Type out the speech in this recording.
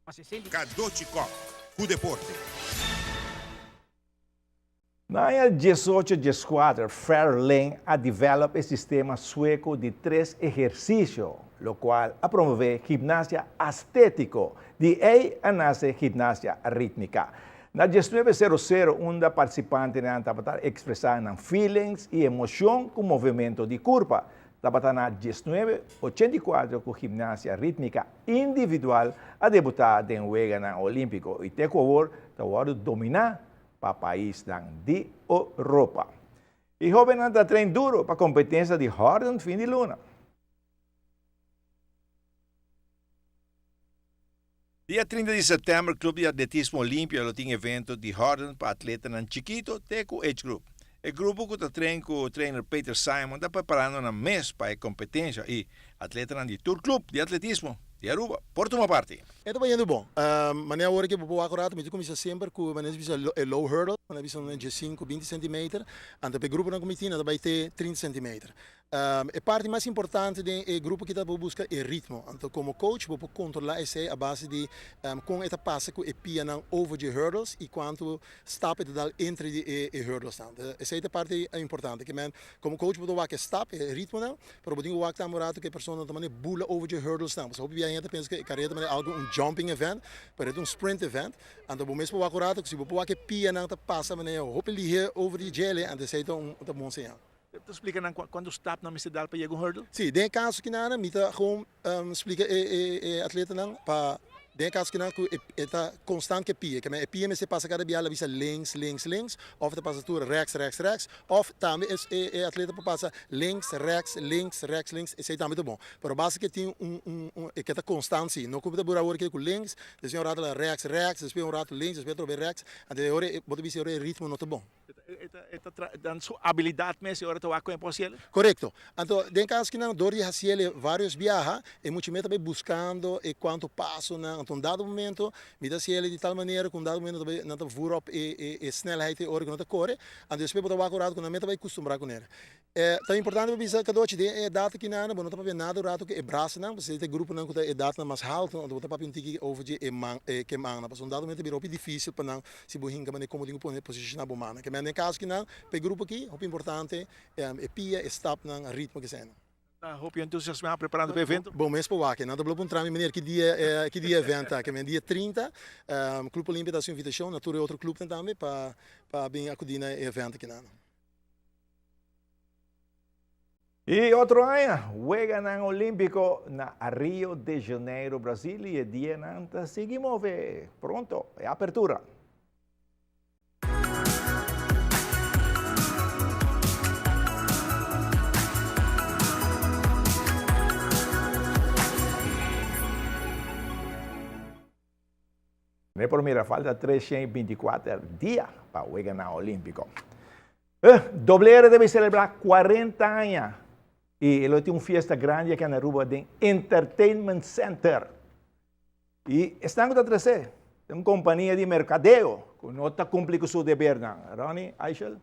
Cadochi Kock cu deporte. Na aña diesocho dieskuater Ferling a develop e sistema sueco di tres ehercicio, locual a promove gimnasia astetico. Di ey a nace gimnasia ritmica. Na diesnuebe sero sero unda participantenan tabata expresa nan feelings y emocion cu movemento di curpa. Tabata na diesnuebe ochenta i kuater cu gimnasia ritmica individual a debuta den Weganan Olimpico y te cu awor ta wordo domina pa paisnan di Europa. E hobennan ta train duro pa competencia di horden fin di luna. Dia 30 di september Club di Atletismo Olimpia lo tin evento di horden pa atletanan chikito te cu age group. E grupo cu ta train cu trainer Peter Simon ta preparando nan mes pa e competencia y atletanan di tur club di atletismo di Aruba por tuma parti. E ta bayendo bon. Manera awor ke bo por wak un rato mi ta kuminsá semper ku manera nos bisa e low hurdle, manera bisa nan diesinku, binti sentimeter, anto pa e gruponan ku mi tin nan ta bai te trinta sentimeter. E parti mas importante den e grupo aki ta bo buska e ritmo. Anto komo coach bo por kontrolá esei a base di kon e ta pasa ku e pianan over dje hurdles i kuantu stap e ta dal entre di e hurdlesnan. Esei ta e parti importante. Ke men komo coach bo ta wak e stap, e ritmonan, pero bo tin ku wak tambe un rato ku e persona ta manera bula over dje hurdlesnan. Pasobra hopi bia hende ta pensa ku e karera ta manera algu un jumping event, pero e ta un sprint event. Anto bo mes por wak un rato ku si bo por wak e pianan ta pasa manera hopi lihé over di djele, anto esei ta un bon señal. Ta splika nan kuantu stap nan mester dal pa yega un hurdle? Sí, den e kaso kinan mi ta gewoon splika e atletanan pa den e kaso kinan ku e ta konstant ku e pia. Ke men e pia mester pasa kada bia la bisa links, links, links òf e ta pasa tur rèks, rèks, rèks òf tambe e atleta por pasa links, rèks, links, rèks, links esei tambe ta bon. Pero basta ke tin un un ke ta konstant si. No ku bo ta bira awor ke ku links, despues un rato la rèks, rèks, despues un rato links, despues atrobe rèks, anto e ora bo ta bisa e ora e ritmo no ta bon. E ta tra dan su abilidad mes e ora ta wak con e por haciele? Corecto. Anto den caso kinan dor di haciele varios biaha e mucha mey ta bay buscando e cuanto pasonan. Anto un dado momento mi ta haciele di tal manera cu un dado momento nan ta voer op e e snelheid e ora cu nan ta core. Anto despues bo ta wak un rato cu nan mey ta bay custumbra cunele. E ta importante pa bisa Cadochi den e edat akinan bo no ta papia nada un rato ku e brasanan pasobra ta e gruponan ku ta edatnan mas haltu anto bo ta papia un tiki over dje e man e ke mannan pasobra un dado momento ta bira hopi dificil pa nan si bo hinka manera komo tin ku pone posiciona bo mannan. Ke men den kaso kinan pa e grupo aki hopi importante e pia e stapnan ritmo ke. Ta hopi entusiasmá preparando pa e evento. Bo mes por wak. Nan ta blo puntra mi meneer ki dia ki dia e event ta. Ke men dia 30 Club Olimpia ta hasi un invitashon na tur e otro clubnan tambe pa pa bin akudí na e event akinan. Y otro aña, Weganan Olimpico na Rio de Janeiro, Brasil y e dianan ta sigui move. Pronto, e apertura. Ne por mira falta 324 dia pa Weganan Olimpico. Eh, Doble R debe celebra 40 aña y e lo tin un fiesta grandi aki na Aruba den Entertainment Center. Y esnan cu ta trece, ta un compania di mercadeo cu no ta cumpli cu su debernan. Ronnie, Aishel?